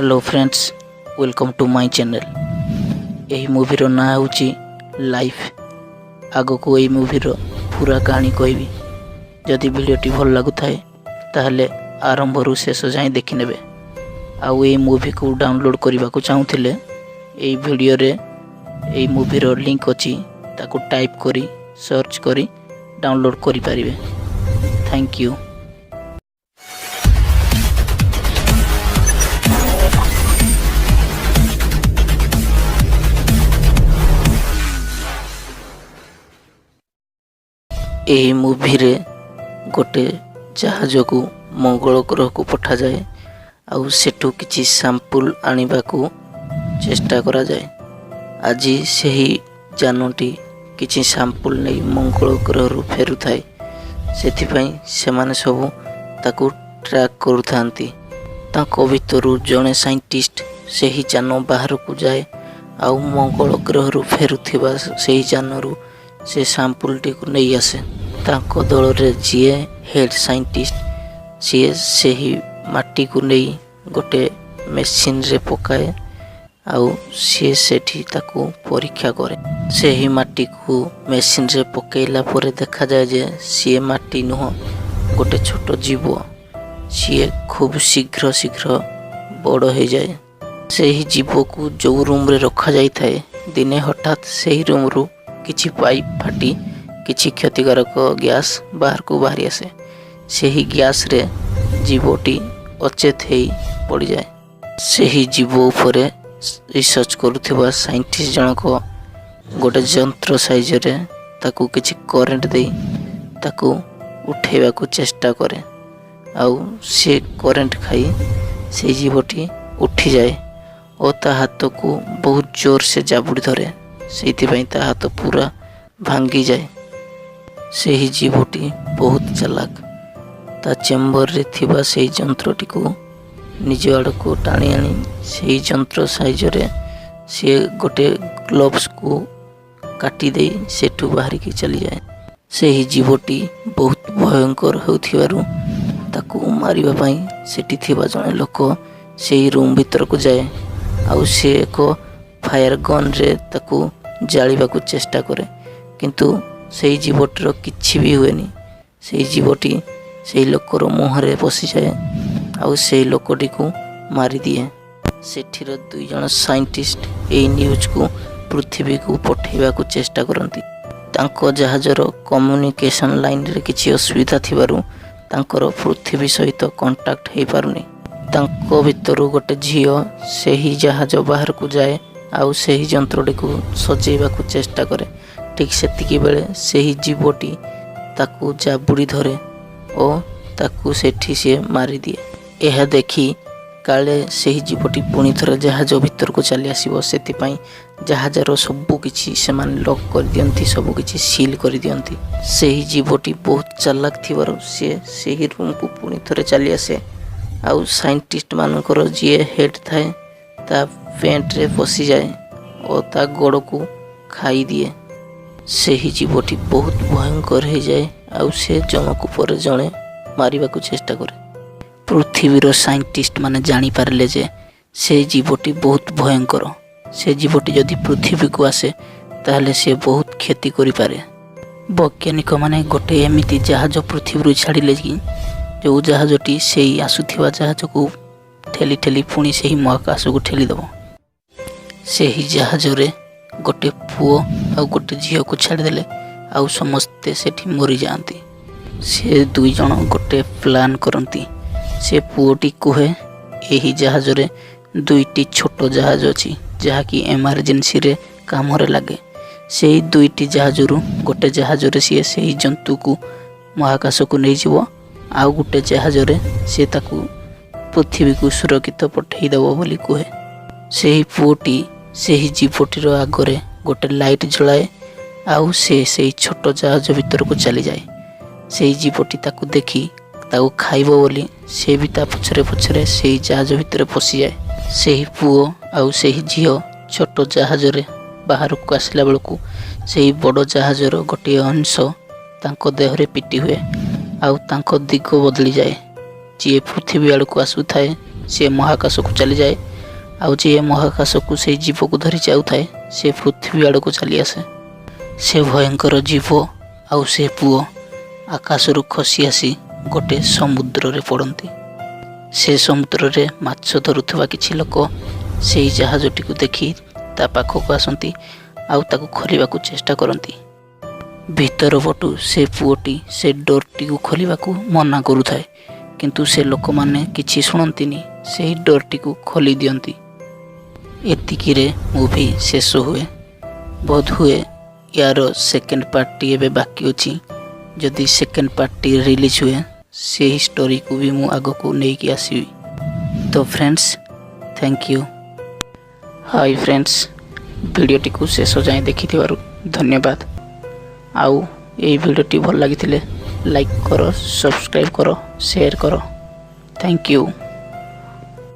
Hello friends, welcome to my channel. ଏହି ମୁଭିର ନାଁ ହେଉଛି ଲାଇଫ୍। ଆଗକୁ ଏଇ ମୁଭିର ପୁରା କାହାଣୀ କହିବି। ଯଦି ଭିଡ଼ିଓଟି ଭଲ ଲାଗୁଥାଏ, ତାହେଲେ ଆରମ୍ଭରୁ ଶେଷ ଯାଏଁ ଦେଖିନେବେ। ଆଉ ଏଇ ମୁଭିକୁ ଡାଉନଲୋଡ଼୍ କରିବାକୁ ଚାହୁଁଥିଲେ, ଏଇ ଭିଡ଼ିଓରେ ଏଇ ମୁଭିର ଲିଙ୍କ୍ ଅଛି। ତାକୁ ଟାଇପ୍ କରି, ସର୍ଚ୍ଚ କରି ଡାଉନଲୋଡ଼୍ କରିପାରିବେ। Thank you. ଏହି ମୁଭିରେ ଗୋଟେ ଜାହାଜକୁ ମଙ୍ଗଳ ଗ୍ରହକୁ ପଠାଯାଏ ଆଉ ସେଠୁ କିଛି ସାମ୍ପୁଲ ଆଣିବାକୁ ଚେଷ୍ଟା କରାଯାଏ। ଆଜି ସେହି ଯାନଟି କିଛି ସାମ୍ପୁଲ ନେଇ ମଙ୍ଗଳ ଗ୍ରହରୁ ଫେରୁଥାଏ। ସେଥିପାଇଁ ସେମାନେ ସବୁ ତାକୁ ଟ୍ରାକ୍ କରୁଥାନ୍ତି। ତାଙ୍କ ଭିତରୁ ଜଣେ ସାଇଣ୍ଟିଷ୍ଟ ସେହି ଯାନ ବାହାରକୁ ଯାଏ ଆଉ ମଙ୍ଗଳ ଗ୍ରହରୁ ଫେରୁଥିବା ସେହି ଯାନରୁ ସେ ସାମ୍ପୁଲଟିକୁ ନେଇ ଆସେ। ତାଙ୍କ ଦଳରେ ଯିଏ ହେଡ଼୍ ସାଇଣ୍ଟିଷ୍ଟ, ସିଏ ସେହି ମାଟିକୁ ନେଇ ଗୋଟେ ମେସିନରେ ପକାଏ ଆଉ ସିଏ ସେଠି ତାକୁ ପରୀକ୍ଷା କରେ। ସେହି ମାଟିକୁ ମେସିନରେ ପକାଇଲା ପରେ ଦେଖାଯାଏ ଯେ ସିଏ ମାଟି ନୁହଁ, ଗୋଟେ ଛୋଟ ଜୀବ। ସିଏ ଖୁବ୍ ଶୀଘ୍ର ଶୀଘ୍ର ବଡ଼ ହେଇଯାଏ। ସେହି ଜୀବକୁ ଯେଉଁ ରୁମ୍ରେ ରଖାଯାଇଥାଏ, ଦିନେ ହଠାତ୍ ସେହି ରୁମ୍ରୁ କିଛି ପାଇପ୍ ଫାଟି କିଛି କ୍ଷତିକାରକ ଗ୍ୟାସ୍ ବାହାରକୁ ବାହାରି ଆସେ। ସେହି ଗ୍ୟାସ୍ରେ ଜୀବଟି ଅଚେତ ହେଇ ପଡ଼ିଯାଏ। ସେହି ଜୀବ ଉପରେ ରିସର୍ଚ୍ଚ କରୁଥିବା ସାଇଣ୍ଟିଷ୍ଟ ଜଣକ ଗୋଟେ ଯନ୍ତ୍ର ସାହାଯ୍ୟରେ ତାକୁ କିଛି କରେଣ୍ଟ ଦେଇ ତାକୁ ଉଠେଇବାକୁ ଚେଷ୍ଟା କରେ ଆଉ ସେ କରେଣ୍ଟ ଖାଇ ସେଇ ଜୀବଟି ଉଠିଯାଏ ଓ ତା ହାତକୁ ବହୁତ ଜୋର ସେ ଜାବୁଡ଼ି ଧରେ। ସେଇଥିପାଇଁ ତା ହାତ ପୁରା ଭାଙ୍ଗିଯାଏ। ସେହି ଜୀବଟି ବହୁତ ଚାଲାକ। ତା ଚେମ୍ବରରେ ଥିବା ସେଇ ଯନ୍ତ୍ରଟିକୁ ନିଜ ଆଡ଼କୁ ଟାଣି ଆଣି ସେଇ ଯନ୍ତ୍ର ସାହାଯ୍ୟରେ ସିଏ ଗୋଟେ ଗ୍ଲୋଭ୍ସକୁ କାଟି ଦେଇ ସେଠୁ ବାହାରିକି ଚାଲିଯାଏ। ସେହି ଜୀବଟି ବହୁତ ଭୟଙ୍କର ହେଉଥିବାରୁ ତାକୁ ମାରିବା ପାଇଁ ସେଠି ଥିବା ଜଣେ ଲୋକ ସେହି ରୁମ୍ ଭିତରକୁ ଯାଏ ଆଉ ସେ ଏକ ଫାୟାର ଗନ୍ରେ ତାକୁ ଜାଳିବାକୁ ଚେଷ୍ଟା କରେ। କିନ୍ତୁ ସେଇ ଜୀବଟିର କିଛି ବି ହୁଏନି। ସେଇ ଜୀବଟି ସେଇ ଲୋକର ମୁହଁରେ ପଶିଯାଏ ଆଉ ସେଇ ଲୋକଟିକୁ ମାରିଦିଏ। ସେଠିର ଦୁଇ ଜଣ ସାଇଣ୍ଟିଷ୍ଟ ଏଇ ନ୍ୟୁଜ୍କୁ ପୃଥିବୀକୁ ପଠେଇବାକୁ ଚେଷ୍ଟା କରନ୍ତି। ତାଙ୍କ ଜାହାଜର କମ୍ୟୁନିକେସନ୍ ଲାଇନରେ କିଛି ଅସୁବିଧା ଥିବାରୁ ତାଙ୍କର ପୃଥିବୀ ସହିତ କଣ୍ଟାକ୍ଟ ହେଇପାରୁନି। ତାଙ୍କ ଭିତରୁ ଗୋଟେ ଝିଅ ସେହି ଜାହାଜ ବାହାରକୁ ଯାଏ ଆଉ ସେହି ଯନ୍ତ୍ରଟିକୁ ସଜେଇବାକୁ ଚେଷ୍ଟା କରେ। ଠିକ୍ ସେତିକି ବେଳେ ସେହି ଜୀବଟି ତାକୁ ଜାବୁଡ଼ି ଧରେ ଓ ତାକୁ ସେଠି ସିଏ ମାରିଦିଏ। ଏହା ଦେଖି କାଳେ ସେହି ଜୀବଟି ପୁଣି ଥରେ ଜାହାଜ ଭିତରକୁ ଚାଲି ଆସିବ, ସେଥିପାଇଁ ଜାହାଜର ସବୁ କିଛି ସେମାନେ ଲକ୍ କରିଦିଅନ୍ତି, ସବୁ କିଛି ସିଲ୍ କରିଦିଅନ୍ତି। ସେହି ଜୀବଟି ବହୁତ ଚାଲାକ ଥିବାରୁ ସିଏ ସେହି ରୁମ୍କୁ ପୁଣି ଥରେ ଚାଲି ଆସେ ଆଉ ସାଇଣ୍ଟିଷ୍ଟ ମାନଙ୍କର ଯିଏ ହେଡ଼୍ ଥାଏ, ତା ପ୍ୟାଣ୍ଟରେ ପଶିଯାଏ ଓ ତା ଗୋଡ଼କୁ ଖାଇଦିଏ। ସେହି ଜୀବଟି ବହୁତ ଭୟଙ୍କର ହେଇଯାଏ ଆଉ ସେ ଜଣକୁ ପରେ ଜଣେ ମାରିବାକୁ ଚେଷ୍ଟା କରେ। ପୃଥିବୀର ସାଇଣ୍ଟିଷ୍ଟ ମାନେ ଜାଣିପାରିଲେ ଯେ ସେ ଜୀବଟି ବହୁତ ଭୟଙ୍କର। ସେ ଜୀବଟି ଯଦି ପୃଥିବୀକୁ ଆସେ, ତାହେଲେ ସେ ବହୁତ କ୍ଷତି କରିପାରେ। ବୈଜ୍ଞାନିକମାନେ ଗୋଟେ ଏମିତି ଜାହାଜ ପୃଥିବୀରୁ ଛାଡ଼ିଲେ କି ଯେଉଁ ଜାହାଜଟି ସେଇ ଆସୁଥିବା ଜାହାଜକୁ ଠେଲି ଠେଲି ପୁଣି ସେହି ମହାକାଶକୁ ଠେଲିଦେବ। ସେହି ଜାହାଜରେ ଗୋଟେ ପୁଅ ଆଉ ଗୋଟେ ଝିଅକୁ ଛାଡ଼ିଦେଲେ ଆଉ ସମସ୍ତେ ସେଠି ମରିଯାଆନ୍ତି। ସେ ଦୁଇ ଜଣ ଗୋଟେ ପ୍ଲାନ୍ କରନ୍ତି। ସେ ପୁଅଟି କୁହେ, ଏହି ଜାହାଜରେ ଦୁଇଟି ଛୋଟ ଜାହାଜ ଅଛି, ଯାହାକି ଏମର୍ଜେନ୍ସିରେ କାମରେ ଲାଗେ। ସେଇ ଦୁଇଟି ଜାହାଜରୁ ଗୋଟେ ଜାହାଜରେ ସିଏ ସେହି ଜନ୍ତୁକୁ ମହାକାଶକୁ ନେଇଯିବ ଆଉ ଗୋଟେ ଜାହାଜରେ ସିଏ ତାକୁ ପୃଥିବୀକୁ ସୁରକ୍ଷିତ ପଠେଇଦେବ ବୋଲି କୁହେ। ସେହି ପୁଅଟି ସେହି ଜୀବଟିର ଆଗରେ ଗୋଟେ ଲାଇଟ୍ ଜଳାଏ ଆଉ ସେ ସେଇ ଛୋଟ ଜାହାଜ ଭିତରକୁ ଚାଲିଯାଏ। ସେଇ ଜୀବଟି ତାକୁ ଦେଖି ତାକୁ ଖାଇବ ବୋଲି ସେ ବି ତା ପଛରେ ପଛରେ ସେଇ ଜାହାଜ ଭିତରେ ପଶିଯାଏ। ସେହି ପୁଅ ଆଉ ସେହି ଝିଅ ଛୋଟ ଜାହାଜରେ ବାହାରକୁ ଆସିଲା ବେଳକୁ ସେହି ବଡ଼ ଜାହାଜର ଗୋଟିଏ ଅଂଶ ତାଙ୍କ ଦେହରେ ପିଟି ହୁଏ ଆଉ ତାଙ୍କ ଦିଗ ବଦଳିଯାଏ। ଯିଏ ପୃଥିବୀ ଆଡ଼କୁ ଆସୁଥାଏ, ସିଏ ମହାକାଶକୁ ଚାଲିଯାଏ। ଆଉ ଯିଏ ମହାକାଶକୁ ସେଇ ଜୀବକୁ ଧରି ଯାଉଥାଏ, ସେ ପୃଥିବୀ ଆଡ଼କୁ ଚାଲି ଆସେ। ସେ ଭୟଙ୍କର ଜୀବ ଆଉ ସେ ପୁଅ ଆକାଶରୁ ଖସି ଆସି ଗୋଟେ ସମୁଦ୍ରରେ ପଡ଼ନ୍ତି। ସେ ସମୁଦ୍ରରେ ମାଛ ଧରୁଥିବା କିଛି ଲୋକ ସେଇ ଜାହାଜଟିକୁ ଦେଖି ତା ପାଖକୁ ଆସନ୍ତି ଆଉ ତାକୁ ଖୋଲିବାକୁ ଚେଷ୍ଟା କରନ୍ତି। ଭିତର ପଟୁ ସେ ପୁଅଟି ସେ ଡୋରଟିକୁ ଖୋଲିବାକୁ ମନା କରୁଥାଏ, କିନ୍ତୁ ସେ ଲୋକମାନେ କିଛି ଶୁଣନ୍ତିନି, ସେହି ଡୋରଟିକୁ ଖୋଲି ଦିଅନ୍ତି। ଏତିକିରେ ମୁଭି ଶେଷ ହୁଏ। ବୋଧ ହୁଏ ୟାର ସେକେଣ୍ଡ ପାର୍ଟଟି ଏବେ ବାକି ଅଛି। ଯଦି ସେକେଣ୍ଡ ପାର୍ଟଟି ରିଲିଜ୍ ହୁଏ, ସେହି ଷ୍ଟୋରିକୁ ବି ମୁଁ ଆଗକୁ ନେଇକି ଆସିବି। ତ friends, thank you. Hi friends, ଭିଡ଼ିଓଟିକୁ ଶେଷ ଯାଏଁ ଦେଖିଥିବାରୁ ଧନ୍ୟବାଦ। ଆଉ ଏଇ ଭିଡ଼ିଓଟି ଭଲ ଲାଗିଥିଲେ ଲାଇକ୍ କର, ସବସ୍କ୍ରାଇବ୍ କର, ସେୟାର କର। Thank you.